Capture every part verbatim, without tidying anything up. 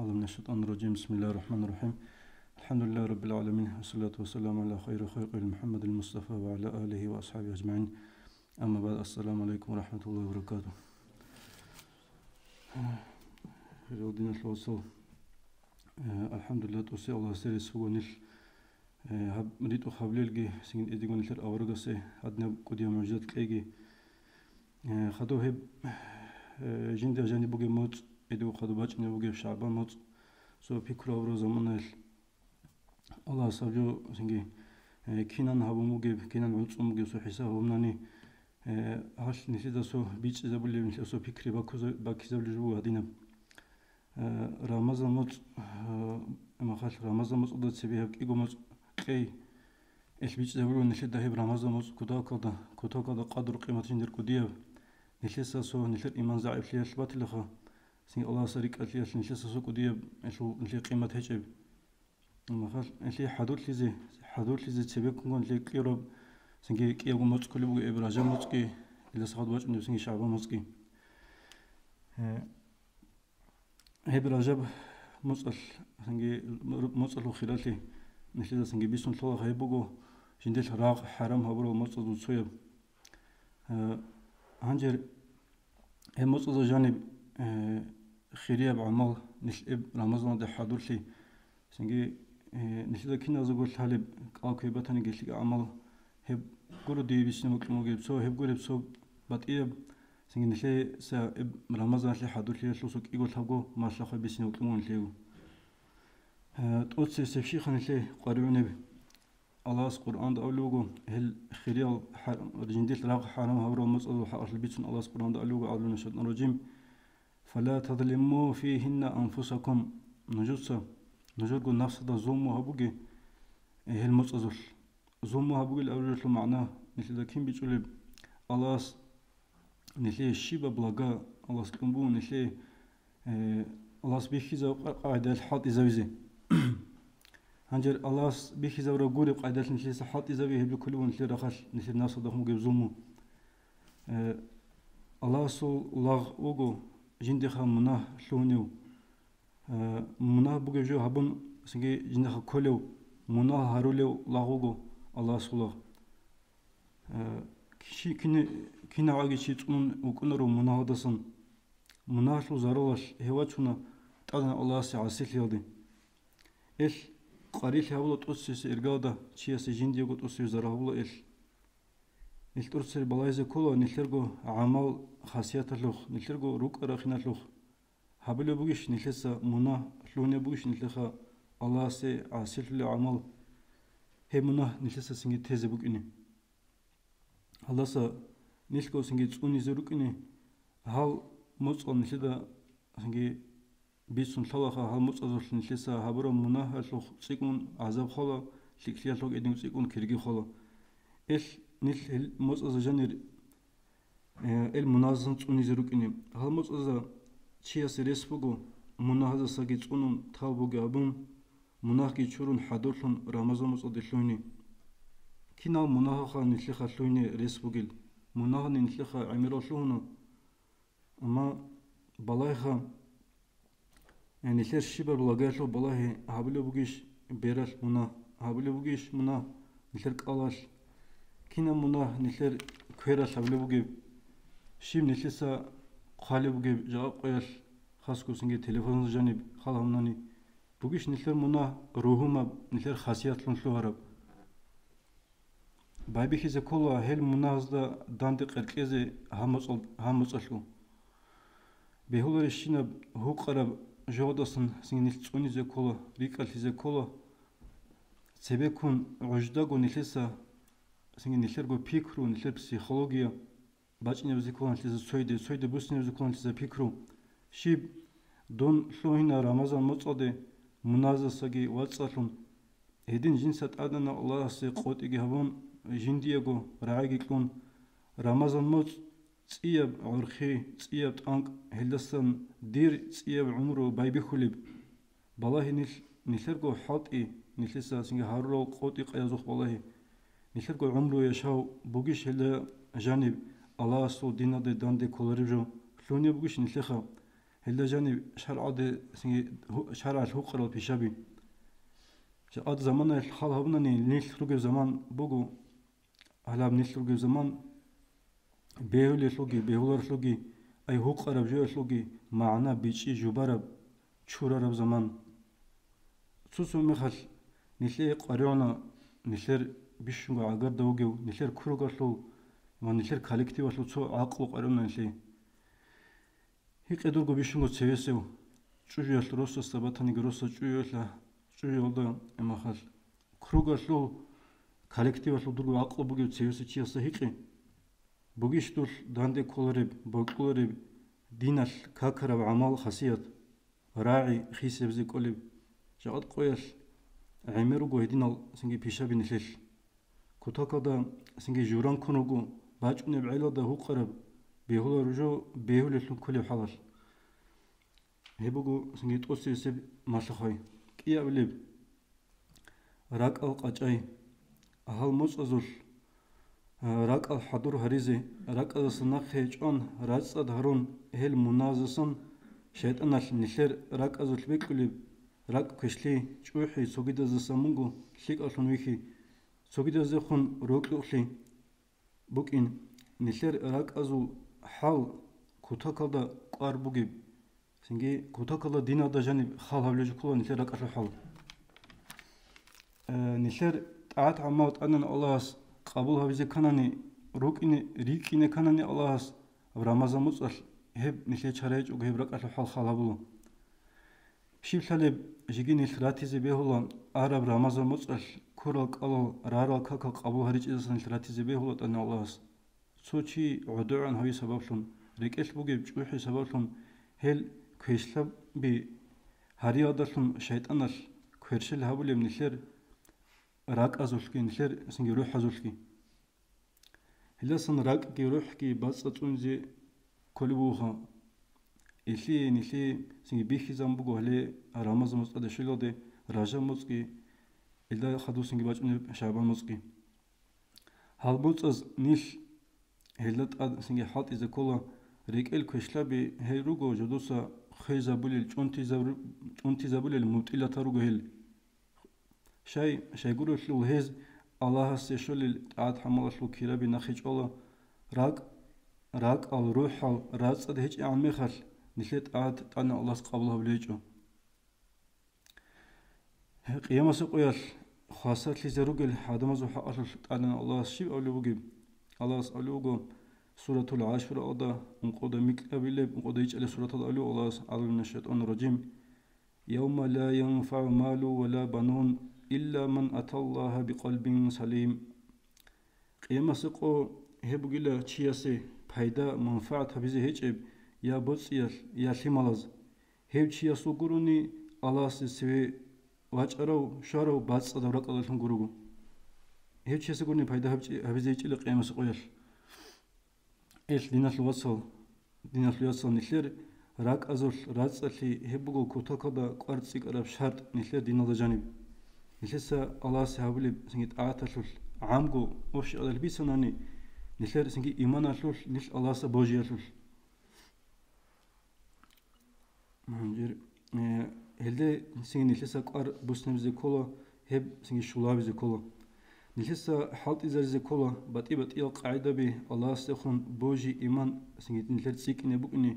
أعوذ بالله من الشيطان الرجيم. بسم الله الرحمن الرحيم. الحمد لله رب العالمين. والصلاة والسلام على خير خلقه محمد المصطفى وعلى آله وأصحابه أجمعين. أما بعد. السلام عليكم ورحمة الله وبركاته. Хириял диналъул вацал, э, алхӀамдулиллагь, тӀосе Аллагьасе рес буго нилъ, э, гьаб ритӀухъ гьабулелги, цинги тӀедегун нилъер аварагасе гьадинаб кӀудияб мугӀжизат кьейги. Э, хадуб гьеб, э, жинда жаниб бугеб моцӀ, гьедин хадуб бачӀунеб бугеб ШагӀбан моцӀ, цо пикру гьабураб заманаялъ Аллагьас гьаб жо цинги, э, кинан гьабун бугеб, кинан гӀуцӀун бугеб цо хӀисаб гьабунани, э, гьалъ нилъеда цо бичӀчӀизабулеб, нилъер цо пикри баккуза-, баккизабулеб жо буго гьадинаб. Э, Рамазан моцӀ, э, махалъ Рамазан моцӀалда цебе гьаб кӀиго моцӀ кьей. Ил бичӀчӀизабулеб нилъеда гьеб Рамазан моцӀ кутакалда, кутакалда къадру-къимат жиндир кӀудияб. Нилъеса цо, нилъер иман загӀиплъиялъ батилаха, цинги Аллагьасда рикӀкӀалъиялъ нилъеса цо кӀудияб, гьелъул нилъее къимат гьечӀеб. Махалъ гьелъие хӀадурлъизе, хӀадурлъизе цебеккунгун гьелъие кьураб, цинги кӀиябго моцӀ кколеб буго гьеб Ражаб моцӀги, илдаса хадуб бачӀунеб цинги ШагӀбан моцӀги. Э, Гьеб Ражаб моцӀалъ, цинги моцӀалъул хиралъи нилъеда цинги бицун лъола, гьеб буго жиндилъ рагъ хӀарам гьабурал моцӀазул цояб. Э, гьанже гьеб моцӀазда жаниб, э, хирияб гӀамал нилъ гьеб Рамазаналда хӀадурлъи, цинги, э, нилъеда киназего лъалеб кӀал кквей батани гьелъие гӀамал, гьеб гуро дие бицине бокьун бугеб, цо гьеб гуреб, цо батӀияб, цинги нилъеца гьеб Рамазаналъе хӀадурлъиялъул цо кӀиго-лъабго малъа-хъвай бицине бокьун бугин лъего. Э, тӀоцебесеб щибха нилъее къваригӀунеб? Аллагьас Къуръанда абулеб буго, гьел хириял хӀар-, жиндилъ рагъ хӀарам гьабурал моцӀазул хӀакъалъулъ бицун Аллагьас Къуръанда абулеб буго, أعوذ بالله من الشيطان الرجيم. فلا تظلموا فيهن أنفسكم. Нужеца, нужерго напсада зулму гьабуге, э, гьел моцӀазулъ. Зулму гьабугел абуралъул магӀна нилъеда кин бичӀчӀулеб? Аллагьас нилъее щибаб блага Аллагьас кьун бугин нилъее, э, Аллагьас бихьизаб къа-, къагӀидаялъ хӀалтӀизавизе. Гьанже Аллагьас бихьизабураб гуреб къагӀидаялъ нилъеца хӀалтӀизави, гьеб кколеб буго нилъер рахъалъ, нилъер напсалда гьабун бугеб зулму. Э, Аллагьасул лагъ вуго жиндихъа мунагь лъугьунев. Э, мунагь бугеб жо гьабун, цинги жиндихъа кколев, мунагь гьарулев лагъ вуго Аллагьасул лагъ. Э, чи-, кини-, кинагӀаги чи цӀунун вукӀунаро мунагьалдасан. Мунагьалъул заралалъ гьев вачуна тӀадегӀан Аллагьасе гӀасилъиялде. Ил къварилъи гьабула тӀоцебесеб иргаялда, чиясе жиндиего тӀоцебе зарал гьабула ил. Ил тӀоцебе балагьизе ккола нилъерго гӀамал-хасияталъухъ, нилъерго рукӀа-рахиналъухъ. Гьабулеб бугищ нилъеца мунагь, лъугьунеб бугищ нилъеха Аллагьасе гӀасилъулеб гӀамал, гьеб мунагь нилъеца цинги тезе букӀине? Гьалдаса нилъго цинги цӀунизе рукӀине, гьал моцӀал нилъеда цинги бицун лъалаха, гьал моцӀазулъ нилъеца гьабураб мунагьалъухъ цӀикӀкӀун гӀазаб хъвала, лъикӀлъиялъухъ гьедин цӀикӀкӀун кирги хъвала. Ил нилъ гьел моцӀазда жанир Э, ил мунагьазасан цӀунизе рукӀине. Гьал моцӀазда чиясе рес буго, мунагьазасаги цӀунун, тавбуги гьабун, мунагьги чурун хӀадурлъун Рамазан моцӀалде лъугьине. Кинал мунагьаха нилъеха лъугьине рес бугел? Мунагьани нилъеха гӀемерал лъугьуна. Амма балайха, Э, нилъер щибаб лагаялъул балагьи гьабулеб бугищ бералъ мунагь, гьабулеб бугищ мунагь нилъер кӀалалъ? Кинаб мунагь нилъер квералъ гьабулеб бугеб? Щиб нилъеца хъвалеб бугеб жакъа къоялъ, хасго цинги телефоназда жаниб хал гьабунани? Бугищ нилъер мунагь ругьумаб, нилъер хасиятлъун лъугьараб? Байбихьизе ккола гьел мунагьазда данде къеркьезе гьаб моцӀал-, гьаб моцӀалъул. Бегьуларищинаб гьукъараб жугьадасан цинги нилъ цӀунизе ккола, рикӀкӀалъизе ккола. Цебеккун гӀуждаго нилъеца цинги нилъерго пикру, нилъер психология бачӀинабизе ккола нилъеца цойде, цойде буссинабизе ккола нилъеца пикру. Щиб, дун лъугьина Рамазан моцӀалде мунагьазасаги вацӀцӀалъун, гьедин жинца тӀадегӀанав Аллагьасе къотӀиги гьабун, жиндиего рагӀиги кьун, Рамазан моцӀ цӀияб гӀурхъи, цӀияб тӀанкӀ, гьелдасан дир цӀияб гӀумру байбихьулеб. Балагье нилъ, нилъерго хӀалтӀи, нилъеца цинги гьарурал къотӀи-къаязухъ балагье. Нилъерго гӀумру-яшав бугищ гьелда жаниб Аллагьасул диналде данде кколареб жо, лъугьунеб бугищ нилъеха? Гьелда жаниб шаргӀалде, цинги гьу-, шаргӀалъ гьукъарал пишаби. Жакъад заманаялъ хал гьабунани нилъ ругеб заман буго, гьалаб нилъ ругеб заман бегьулелъулги, бегьуларелъулги, ай гьукъараб жоялъулги магӀна бичӀчӀи жубараб, чурараб заман. Цо-цо мехалъ нилъее къваригӀуна нилъер бищунго гӀагарда вугев, нилъер кругалъул ва нилъер коллективалъул цо гӀакълу къваригӀуна нилъее. Гьикъе дурго бищунго цевесев, чӀужуялъ росасда батаниги росас чӀужуялъа, чӀужуялда эмахалъ, кругалъул, коллективалъул дурго гӀакълу бугев цевесев чиясда гьикъе. Бугищ дулъ данде кколареб, бокьулареб, диналъ какараб гӀамал-хасият, рагӀи хисебзе кӀолеб, жакъад къоялъ гӀемер руго гьединал цинги пишаби нилъелъ. Кутакалда цинги журан ккун руго, бачӀунеб гӀелалда гьукъараб, бегьулареб жо бегьулелъун кколеб хӀалалъ. Гьеб буго цинги тӀоцебесеб малъухъай. КӀиабилеб. РакӀал къачӀай. Гьал моцӀазулъ, а, ракӀал хӀадур гьаризе, ракӀаздаса нахъе чӀван, рацӀцӀад гьарун, гьел мунагьаздасан шайтӀаналъ нилъер ракӀазулъ бекьулеб, ракӀ квешлъи, чӀухӀи цогидаздасан мунго лъикӀавлъун вихьи, цогидаздехун рокьукълъи букӀин, нилъер ракӀазул хӀал кутакалда кӀвар бугеб, цинги кутакалда диналда жаниб хал гьабулеб жо ккола нилъер ракӀалъул хӀал. Э, нилъер тӀагӀат-гӀамал тӀадегӀан Аллагьас къабул гьабизе кканани, рукӀине, рикӀкӀине кканани Аллагьас Рамазан моцӀалъ, гьеб нилъее чара гьечӀого гьеб ракӀалъул хӀал хал гьабула. Щиб лъалеб, жеги нилъ ратизе бегьула араб Рамазан моцӀалъ ккурал кӀалал рарал какал къабул гьаричӀезасан нилъ ратизе бегьула тӀадегӀан Аллагьас. Цо чи гӀодогӀан гьави сабаблъун, рекӀелъ бугеб чӀухӀи сабаблъун гьел квешлъаби гьариялдалъун шайтӀаналъ кверщел гьабулеб нилъер ракӀазулъги, нилъер цинги рухӀазулъги. Гьелдасан ракӀги рухӀги бацӀцӀа цӀунизе кколеб бугоха. Илъие нилъее цинги бихьизабун буго гьале Рамазан моцӀ тӀаде щвелалде, Ражаб моцӀги, илда хадусинги бачӀунеб ШагӀбан моцӀги. Гьал моцӀаз нилъ гьелда тӀад цинги хӀалтӀизе ккола, рекӀел квешлъаби гьел руго жодоса хвезабулел, чӀунтизаб-, чӀунтизабулел мутӀигӀлъи руго гьел. Щай, щайгурелъул гьез Аллагьасе щолел тӀагӀат-гӀамалалъул кираби нахъе чӀола, ракӀ, ракӀал, рухӀал рацӀцӀад гьечӀегӀан мехалъ, нилъер тӀагӀат тӀадегӀан Аллагьас къабул гьабулеб гьечӀо. Къиямасеб къоялъ хвасарлъизе ругел гӀадамазул хӀакъалъулъ тӀадегӀан Аллагьас щиб абулеб бугеб? Аллагьас абулеб буго, Суратул ГӀашураалда, ункъода микьабилеб, ункъода ичӀабилеб сураталда абулеб Аллагьас, أعوذ بالله من الشيطان الرجيم, يوم لا ينفع مال ولا بنون إلا من أتى الله بقلب سليم. Къиямасеб къо гьеб бугила чиясе пайда, манфагӀат гьабизе гьечӀеб я боцӀиялъ, я лъималаз. Гьев чиясул гурони Аллагьасде цеве вачӀарав, щварав, бацӀцӀадаб ракӀалдалъун гурого. Гьев чиясе гурони пайда гьабчи-, гьабизе гьечӀила къиямасеб къоялъ. Ил диналъул вацал, диналъул яцал, нилъер ракӀазулъ рацӀцӀалъи гьеб буго кутакалда кӀвар цӀикӀкӀараб шартӀ нилъер диналда жаниб. Нилъеца Аллагьасе гьабулеб цинги тӀагӀаталъулъ гӀамго общий кьадалъ бицанани, нилъер цинги иманалъулъ, нилъ Аллагьасда божиялъулъ. Гьанже, э, гьелде цинги нилъеца кӀвар буснабизе ккола, гьеб цинги щулабизе ккола. Нилъеца хӀалтӀизаризе ккола батӀи-батӀиял къагӀидаби Аллагьасдехун божи-иман цинги нилъер цӀикӀкӀине букӀине,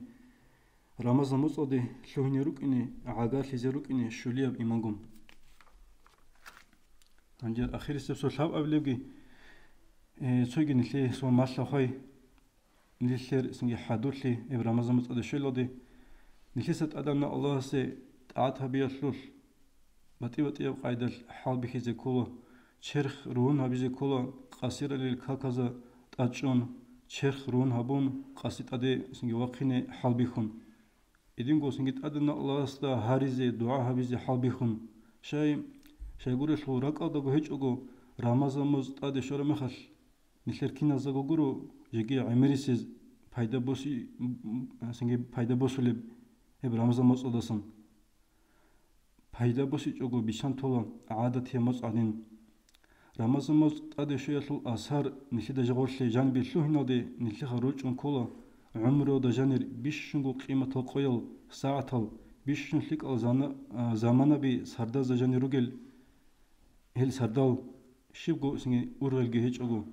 Рамазан моцӀалде лъугьине рукӀине, гӀагарлъизе рукӀине щулияб имангун. Гьанже ахирисеб цо лъабабилебги, э, цоги нилъее цо малъа хвай. Нилъер цинги хӀадурлъи гьеб Рамазан моцӀалде щвелалде, нилъеца тӀадегӀан Аллагьасе тӀагӀат гьабиялъулъ, батӀи-батӀияб къайдалъ хӀалбихьизе ккола, черх рун гьабизе ккола, къасиралил каказда тӀад чӀун, черх рун гьабун, къаси тӀаде цинги вахъине хӀалбихьун. Гьединго цинги тӀадегӀан Аллагьасда гьаризе, дугӀа гьабизе хӀалбихьун. Щай, щайгурелъул ракӀалдаго гьечӀого, Рамазан моцӀ тӀаде щвараб мехалъ, нилъер киназдаго гуро жеги гӀемерисез пайда боси-, цинги пайда босулеб гьеб Рамазан моцӀалдасан. Пайда босичӀого биччан тола гӀадатияб моцӀ гӀадин. Рамазан моцӀ тӀаде щвеялъул асар нилъеда жагъурлъи жанибе лъугьиналде нилъеха рорчӀун ккола гӀумруялда жанир бищунго къиматал къоял сагӀатал, бищун лъикӀал зана-, а, заманаби сардазда жанир ругел, гьел сардал щибго цинги ургъелги гьечӀого.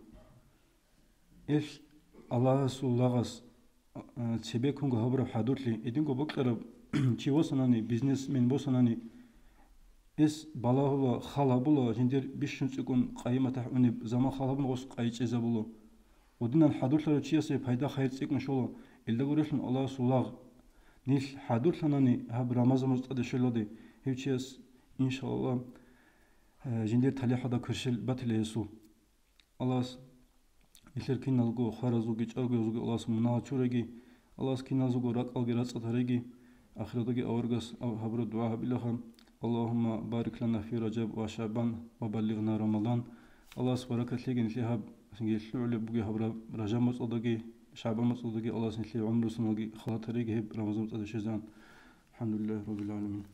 Ил Аллагьасул лагъас, а, цебеккунго гьабураб хӀадурлъи, гьединго бокьараб чи восанани, бизнесмен босанани, эс балагьула, хал гьабула, жиндир бищун цӀикӀкӀун къайи-матахӀ унеб заман хал гьабун гъос къайи чӀезабула. Гъудинан хӀадурлъарав чиясе пайда-хайир цӀикӀкӀун щола, илда гурелъун Аллагьасул лагъ. Нилъ хӀадурлъанани гьаб Рамазан муцӀ тӀаде щвелалде, гьев чияс, иншаллагь, э, жиндир талихӀалда кверщел батила гьесул. Аллагьас нилъер киналго хваразулги чӀагоязулги Аллагьас мунагьал чуреги, Аллагьас киназулго ракӀалги рацӀцӀад гьареги, ахираталдаги аварагас гьабураб дугӀа гьабилаха: اللهم بارك لنا في رجب وشعبان وبلغنا رمضان. Аллагьас баракат лъеги нилъее гьаб, цинги лъугӀулеб бугеб гьаб Ра-, Ражаб моцӀалдаги, ШагӀбан моцӀалдаги Аллагьас нилъее гӀумру-саналги халат гьареги гьеб Рамазан моцӀалде щвезегӀан. الحمد لله رب العالمين.